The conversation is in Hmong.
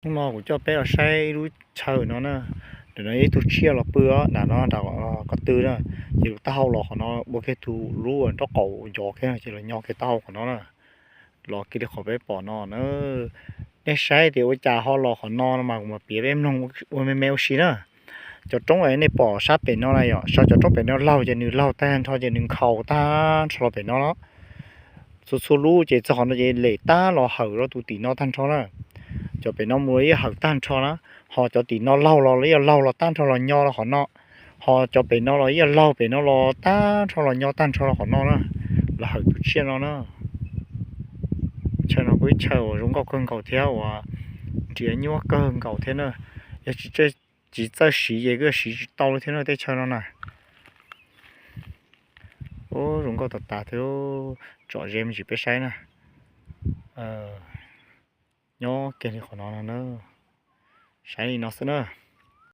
Hnub no kuv coj peb los saib ib lub chaw no na. Ntawm no ib tug tsiaj los pw nram no, nram qhov twg na, ces lub taub hau los qhov no, ua kiag tus lub nraub qaum yov kiag ces los nyo kiag taub hau qhov no na. Los kiag li qhov peb pom no na. Nej saib tias ua cas ho los qhov no no mas kuv mam piav peb mloog ua me me ua si na. Cov roob uas nej pom sab pem no na yom, sab cov roob pem no laug ces nws laug tag nrho ces nws nkhaus tag nrho los pem no los. Txhua txhua lub ces txog qhov no ces lem tag los hawm rau tus tim no tag nrho na. Cov pem no mus los yeej hawm tag nrho na, ho cov tim no laug los los yeej laug los tag nrho los nyo los qhov no, ho cov pem no los yeej laug pem no los tag nrho los nyo tag nrho los qhov no na, los hawm tus tsiaj no na. Chaw no kuj ib chaw uas zoo nkauj kawg nkaus thiab uas nrhiav nyuaj kawg nkaus thiab na. Yog tsis tsis txawj siv ces kuj siv tsis tau li thiab na tej chaw no na. Ub, zoo nkauj tas tas thiab, tsom ze me ntsis peb saib na. Nyob kiag li qhov no no na, saib li no xwb na.